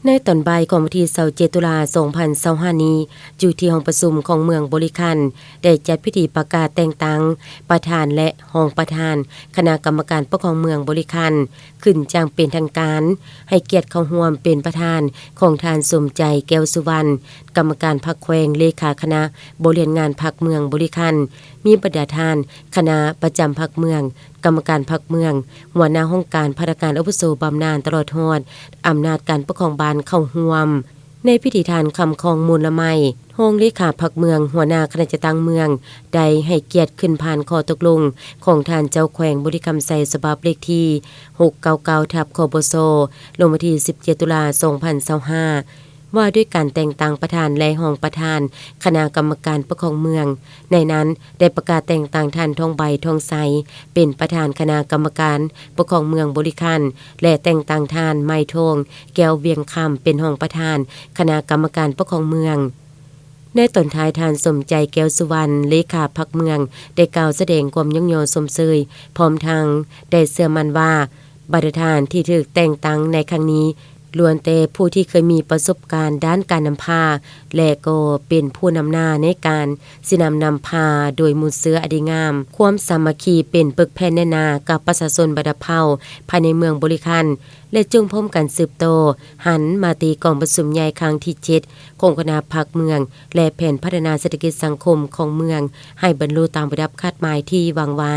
ໃນຕອນບ່າຍຂອງວັນທີຊາວເຈັດ ຕຸລາ ສອງພັນຊາວຫ້ານີ້, ຢູ່ທີ່ຫ້ອງປະຊຸມຂອງເມືອງບໍລິຄັນ ໄດ້ຈັດພິທີປະກາດແຕ່ງຕັ້ງປະທານ ແລະ ຮອງປະທານຄະນະກຳມະການປົກຄອງເມືອງບໍລິຄັນ ຂຶ້ນຢ່າງເປັນທາງການ, ໃຫ້ກຽດເຂົ້າຮ່ວມເປັນປະທານຂອງທ່ານ ສົມໃຈ ແກ້ວສຸວັນ ກຳມະການພັກແຂວງ, ເລຂາຄະນະບໍລິຫານງານພັກເມືອງບໍລິຄັນ, ມີບັນດາທ່ານຄະນະປະຈຳພັກເມືອງ, ກຳມະການພັກເມືອງ, ຫົວໜ້າຫ້ອງການ, ພະນັກງານອາວຸໂສບຳນານ ຕະຫຼອດຮອດອຳນາດການປົກຄອງບ້ານເຂົ້າຮ່ວມ. ໃນພິທີ ທ່ານ ຄຳຄອງ ມູນລະໄມ ຮອງເລຂາພັກເມືອງ, ຫົວໜ້າຄະນະຈັດຕັ້ງເມືອງ ໄດ້ໃຫ້ກຽດຂຶ້ນຜ່ານຂໍ້ຕົກລົງຂອງທ່ານເຈົ້າແຂວງບໍລິຄຳໄຊ ສະບັບເລກທີຫົກເກົ້າເກົ້າ ທັບ ຄບສ ລົງວັນທີສິບເຈັດ ຕຸລາ ສອງພັນຊາວຫ້າ ວ່າດ້ວຍການແຕ່ງຕັ້ງປະທານ ແລະ ຮອງປະທານຄະນະກຳມະການປົກຄອງເມືອງ. ໃນນັ້ນໄດ້ປະກາດແຕ່ງຕັ້ງທ່ານ ທອງໃບ ທອງໄຊ ເປັນປະທານຄະນະກຳມະການປົກຄອງເມືອງບໍລິຄັນ ແລະ ແຕ່ງຕັ້ງທ່ານ ໄມທອງ ແກ້ວວຽງຄຳ ເປັນຮອງປະທານຄະນະກຳມະການປົກຄອງເມືອງ. ໃນຕອນທ້າຍ, ທ່ານ ສົມໃຈ ແກ້ວສຸວັນ ເລຂາພັກເມືອງ ໄດ້ກ່າວສະແດງຄວາມຍ້ອງຍໍຊົມເຊີຍ ພ້ອມທັງໄດ້ເຊື່ອໝັ້ນວ່າ ບັນດາທ່ານທີ່ຖືກແຕ່ງຕັ້ງໃນຄັ້ງນີ້ ລ້ວນແຕ່ຜູ້ທີ່ເຄີຍມີປະສົບການດ້ານການນຳພາ ແລະ ກໍເປັນຜູ້ນຳໜ້າໃນການຊີ້ນຳນຳພາ ໂດຍມູນເຊື້ອອັນດີງາມ, ຄວາມສາມັກຄີເປັນປຶກແຜ່ນແໜ້ນໜາກັບປະຊາຊົນບັນດາເຜົ່າພາຍໃນເມືອງບໍລິຄັນ ແລະ ຈົ່ງພ້ອມກັນສືບຕໍ່ຫັນມາຕີກອງປະຊຸມໃຫຍ່ຄັ້ງທີເຈັດຂອງຄະນະພັກເມືອງ ແລະ ແຜນພັດທະນາເສດຖະກິດສັງຄົມຂອງເມືອງ ໃຫ້ບັນລຸຕາມລະດັບຄາດໝາຍທີ່ວາງໄວ້.